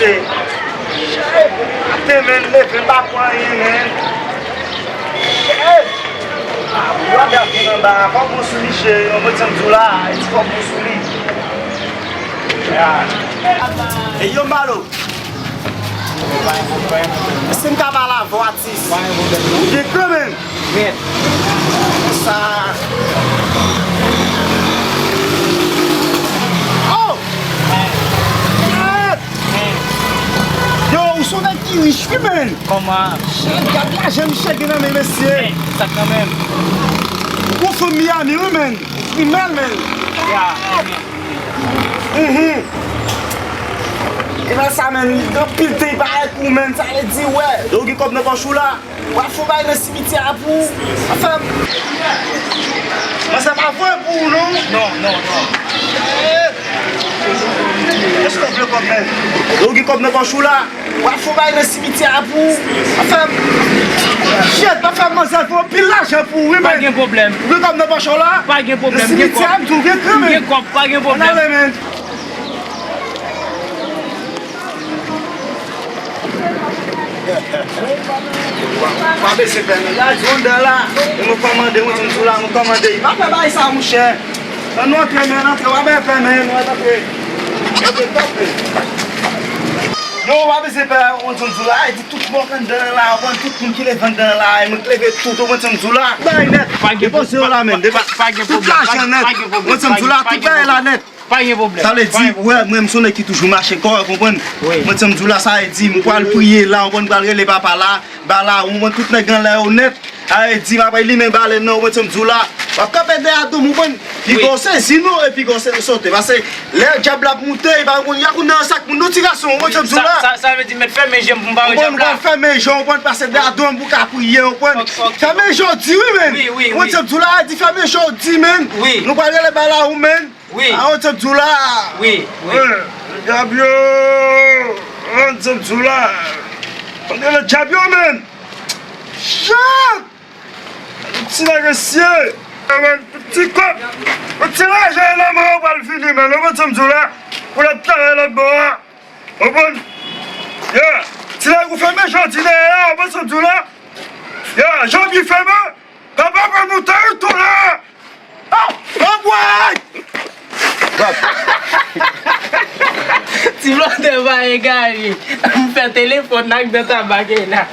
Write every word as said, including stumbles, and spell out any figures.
Shit! Shit! Ate men leve m pa pran anyen men. Shit! Wap ap vin anba a, fòk bon sou li cheri, yon mwen tann di w la, e ti fòk bon sou li. Ya. E yo Malo. Èske m ka pale avè w atis? Ou gen kran men? Nèt. Sa. Oh! Nèt! Yo, ou se yon nèg ki rich wi men. Kòman? Shit, gad lajan misye gen nan men mesye. Sa kanmenm. Ou gon fanm Miami wi men. Krimèl men. Ya. Mhm. E nan sa men, li gen anpil tan li pa wè kou men, sa vle di wè. Yo gen kòb nan pòch ou la. W ap fè yon bagay nan simityè a pou w. Afè m. Manzè pa voye pou ou non. Non, non, non. Èske w vle kòb men? Yo gen kòb nan pòch ou la. W ap fè yon bagay nan simityè a pou w. Afè m. Shit, afè m manzè voye anpil lajan pou ou wi men. Pa gen pwoblèm. Ou gen kòb nan pòch ou la? Pa gen pwoblèm, gen kòb. Nan simityè a m tou gen kran men. Gen kòb, pa gen pwoblèm. Ann ale men. Pa bezwen pè men. Gad yon dan la. E mwen kòmande, mwen di w la, mwen kòmande. Pa fè bagay sa, monchè. Ann nou antre, men, antre. W ap bay pè men, nou antre. Antre, antre. Yo, w ap bezwen pè, mwen di w la, e di tout mòg anndan la, w konn tout moun ki leve anndan la, e mwen k leve tout, mwen di w la. Bay nèt. Depoze yo la, men. Depoze tout lajan nèt. Mwen di w la, tout bagay la nèt. Pa gen pwoblèm. Sa vle di, ou wè, mwen, m se yon nèg ki toujou mache kò, ou konprann? Wi. Mwen, di w la, sa vle di, m pral priye la, ou konprann, m pral rele papa la, ba la, ou konprann, tout nèg anlè yo nèt. Sa vle di, m ap limen balèn nan, ou konprann, di w la. W ap kanpe dèyè do m, ou konprann? Piga w sezi nou, e piga w se-, sote. Paske lè dyab la ap moute, e pa konn, y a konn nan sak moun, non, ti gason, ou konprann, di w la. Sa, sa, sa vle di, mèt fèmen je m pou m pa wè dyab la. Ou konprann, fèmen je w, ou konprann, pase dèyè do m pou w ka priye, ou konprann. Ok, ok. Fèmen je w di, wi, men. Wi, wi, wi. Ou konprann, di w la, di fèmen je w di, men. Wi. Nou pral rele ba la, ou, men. Wi. A, ou te di w la. Wi, wi. Wi, dyab yo. Ou te di w la. Ou te le dyab yo, men. Shit! Ti nèg mesye. Ti kòb. Ti lajan nan men w pral fini, men. Ou te di w la. Pou lòt travay lòt bò a. Konprann? Ya. Ti nèg ou fèmen jodi dèyè a. Ou te di w la. Ya, jodi fèmen. Papa pa monte tou la. Ah! Anmwey! Ti blòdè pa egare. M fè telefòn nan ak dan tabak e la.